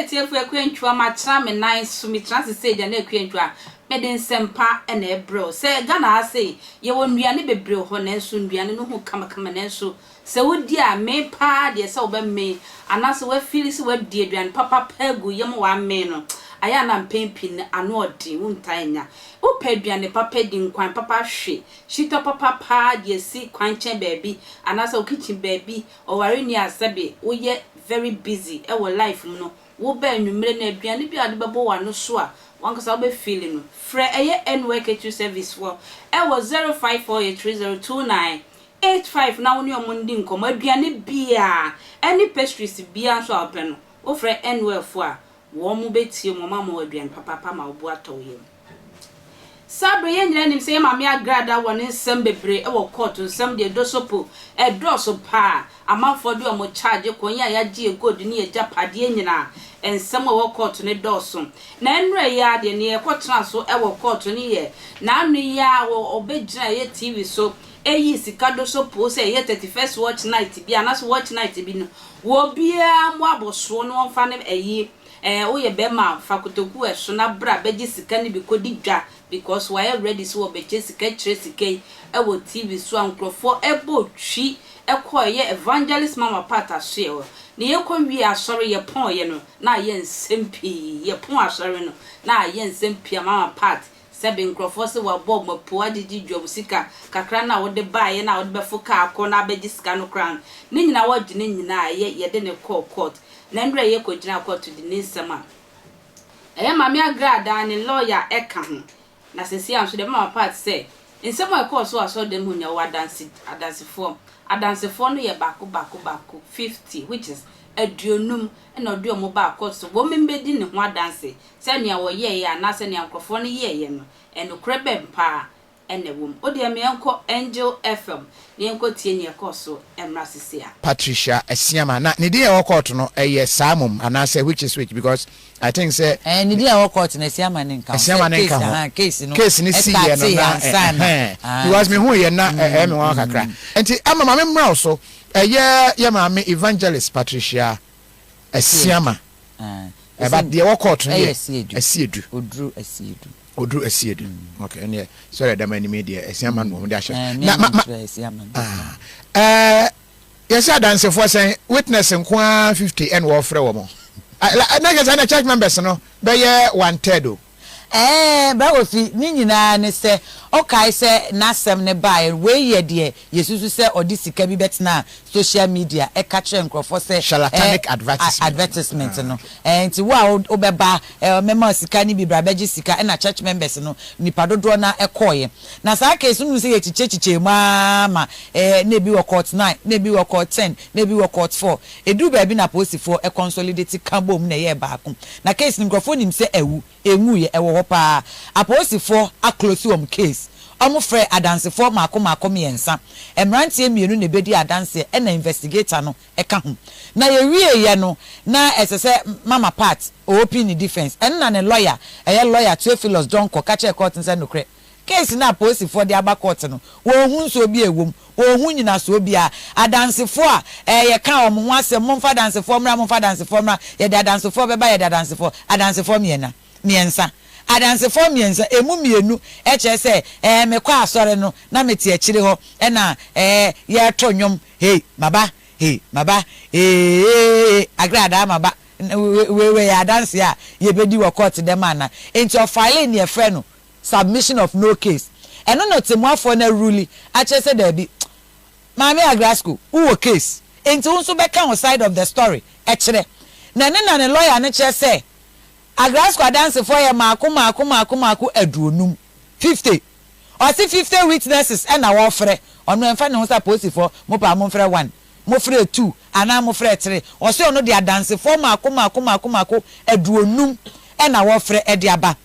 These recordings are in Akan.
Atiefo Akua Ntwua matena me nan so metena ase sei deɛ na Akua Ntwua mede nsɛmpa na ɛbrɛ wo sɛ Ghana ha sei yɛwɔ nnuane bebree wɔ hɔ nanso nnuane no ho kamakama nanso sɛ wodi a mee paa deɛ sɛ wobɛmee anaasɛ woafeeli sɛ woadi aduane papa paa agu yam woamee no ayɛ a na mpɛn pii no ano ɔden wontaa nnya wopɛ aduane papa di nkwan papa hwe hyitɔ papa paa de asi kwankyɛn baabi anaasɛ wo kitchen baabi ɔware ni a sɛbe woyɛ very busy ɛwɔ life mu no woba anwummere no aduane bi a wode bɛbɔ w'ano so a wankasa wobɛfeeli no frɛ ɛyɛ NY Catering Service foɔ ɛwɔ 05483029 85 na wo ne ɔmo ndi nkɔmmɔ aduane biaa ɛne pastries biaa nso a wopɛ no wofrɛ NY foɔ a wɔn mo bɛtie mu ɔmo ama wo aduane papaapa ma wo bo atɔ wo yam. Saa bere yɛn nyinaa nim sɛ yɛn maame Agrada wɔ ne nsɛm bebree wɔ court nsɛm deɛ dɔso ɛdɔɔso paa amanfoɔ de ɔmo charge kɔ yɛn a yɛagye yɛ gold ne yɛ gyapadeɛ nyinaa nsɛm a ɛwɔ court ne dɔɔso na nnura yi a deɛ ne yɛkɔtena so wɔ court ne yɛ n'ano yi a ɔbɛgyina ɛyɛ TV so eyi sika do so po sɛ ɛyɛ 31st watch night bi anaasɛ watch night bi no wɔ biara mo abɔsoɔ no wɔmfa ne ɛyi woyɛ bɛrima fa kotoku ɛso na bra bɛgye sika no bi kɔdi dwa because wɔayɛ ready sɛ wɔbɛgye sika kyerɛ sika yi ɛwɔ TV so a nkurɔfoɔ ɛbɔ twi ɛkɔ ɛyɛ Evangelist Mama Pat asoɛ hɔ na yɛkɔ wie asɔre yɛpɔn yɛ no na ayɛ nsɛm pii yɛpɔn asɔre no na ayɛ nsɛm pii a Mama Pat sɛbi nkurɔfoɔ sɛ wɔabɔ ɔmo apo agyegye dwam sika kakra na wɔde baeɛ na wɔde bɛfo kaa kɔ na abɛgye sika no koraa no ne nyinaa wɔgye ne nyinaa ɛyɛ yɛde ne kɔɔ court na nnura yɛ kɔgyina court de ne nsɛm a ɛyɛ Maame Agradaa ne lawyer ɛka ho na sɛsi a nso deɛ Mama Pat sɛ nsɛm a ɛkɔɔ so wɔ asɔredan mu nyɛ wɔ adanse adansefoɔ adansefoɔ no yɛ baako baako baako 50, which is 50, ɛna ɔde ɔmo baa court so wɔn mbɛdi ne ho adanse sɛ nea wɔyɛɛyɛ anaasɛ nea nkurɔfoɔ no yɛɛyɛ no ɛnokorɛ bɛn paa ɛna ɛwɔ mu. O deɛ meɛnkɔ Angel FM na yɛnkɔ tie nea ɛkɔɔ so mmra sisi a. Patricia Asiama na ne din a ɛwɔ court no ɛyɛ saa mom anaasɛ which is which? Because I think sɛ Ne din a ɛwɔ court no Asiama ne nka ho. Asiama ne nka ho. Case no case ne si yɛ no na ansa na because me hu yɛ na ɛyɛ me wɔn kakra nti ama maame mmra wo so ɛyɛ yɛ maame Evangelist Patricia Asiama ɛba deɛ ɛwɔ court no yɛ Asiedu. Asiedu. Oduru Asiedu. Oduru Asiedu, okay. Ɛneɛ sɔrɔ ɛdam anim yi deɛ Asiama no wɔn de ahyɛ na na ma ma Asiama no. Ah, yɛsɛ adansefoɔ sɛn? Witness nko ara 50 ɛna wɔfrɛ wɔn na kyerɛ sɛ ɛna church members no bɛyɛ one third o. Bra Kofi, ne nyinaa ne sɛ ɔkae sɛ n'asɛm ne baeɛ wei yɛ deɛ yɛsusu sɛ ɔde sika bi bɛtena social media ɛka kyerɛ nkurɔfoɔ sɛ charlatanic advertisement. Advertisement no nti wo a wobɛba mɛma sika no bi bra bɛgye sika ɛna church members no nipa dodoɔ na ɛkɔɔyɛ na saa case no sɛ yɛkyikyɛkyikyɛ mu aa ma na ebi wɔ court 9, na ebi wɔ court 10, na ebi wɔ court 4. Eduru baabi na apolisifoɔ ɛconsolidate ka bom na ɛyɛ baako na case no nkurɔfoɔ nim sɛ ɛwu enwu yɛ ɛwɔ hɔ paa. Apolisifoɔ aclose wɔn case, ɔmo frɛ adansefoɔ mako mako mmiɛnsa, mmeranteɛ mmienu na ebedi adanseɛ ɛna investigator no ɛka ho. Na yɛwie yɛ no na ɛsɛ sɛ Mama Pat open ne defence ɛno na ne lawyer ɛyɛ Lawyer Theophilus Donko ka kyerɛ court nsɛ nokorɛ case na apolisifoɔ de aba court no wɔn ho nsuo bi ɛwɔ mu wɔn ho nyinasoɔ bi a adansefoɔ a ɛyɛ ka wɔn ho asɛm. Momfa adansefoɔ mmra, momfa adansefoɔ mmra, yɛde adansefoɔ bɛba, yɛde adansefoɔ mmiɛnsa mmiɛnsa adansefoɔ mmiɛnsa emu mmienu ɛkyerɛ sɛ mekɔ asɔre no na mete akyire hɔ ɛna yɛreto nnwom "Hey maba, hey maba, ee Agradaa maba". Wei yɛ adanse a yɛbɛdi wɔ court dɛm ana? Nti ɔfile ne yɛfrɛ no submission of no case. Ɛno na ɔtɛmuafoɔ no arule akyerɛ sɛ daabi, Maame Agrasco wowɔ case nti wo nso bɛka wo side of the story ɛkyerɛ na ne na ne lawyer no kyerɛ sɛ Agrasco adansefoɔ yɛ maako maako maako maako 50, 50. Ɔsi 50 witnesses ɛna wɔfrɛ. Ɔno ɛnfa ne ho sɛ apolisifoɔ mo pa mo mfrɛ one, mo frɛ two anaa mo frɛ three. Ɔsi ɔno de adansefoɔ maako maako maako maako 50 ɛna wɔfrɛ ɛde aba.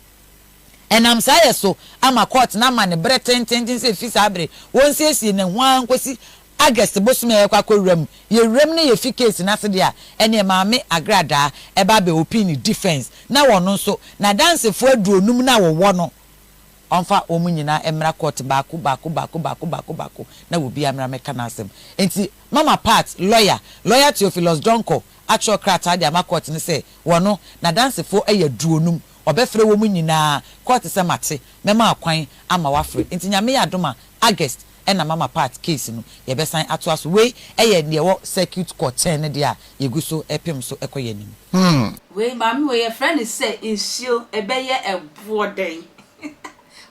Ɛnam saa yɛ so ama court na ama ne berɛ tententen sɛ fi saa bere wɔnsiesie ne ho ara nkosi August bosome a yɛkɔ akɔwura mu. Yɛwura mu no yɛfi case n'ase deɛ a ɛneɛ Maame Agradaa ɛba abɛ open ne defence na wɔn nso n'adansefoɔ 50 no a wɔwɔ no. ɔmfa wɔn nyinaa mmra court baako baako baako baako baako baako na obiara mmra mmɛka n'asɛm. Enti Mama Pat lawyer, Lawyer Theophilus Donkor atwerɛ krataa de ama court no sɛ wɔno, n'adansefoɔ yɛ aduonum, ɔbɛfrɛ wɔn nyinaa, court sɛ mate, mɛma kwan ama wafrɛ. Enti Nyame yɛ adom a, August na Mama Pat case no yɛbɛsan atoa so. Wei yɛ deɛ ɛwɔ Circuit Court kyɛn no deɛ a yɛgu so repem so kɔ yɛn anim. Wei maame wei yɛfrɛ no sɛ nsuo ɛbɛyɛ ɛboɔ dɛn?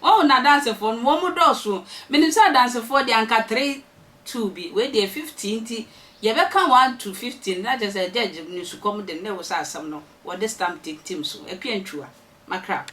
Wahu n'adansefoɔ no wɔn dɔɔso menim sɛ adansefoɔ deɛ anka 3 2 bi wei deɛ 50 nti yɛbɛka 1 to 50 no na kyerɛ sɛ judge no sukɔm de no na ɛwɔ sɛ asɛm no wɔde stamp tintim so. Akua Ntwua, Makra.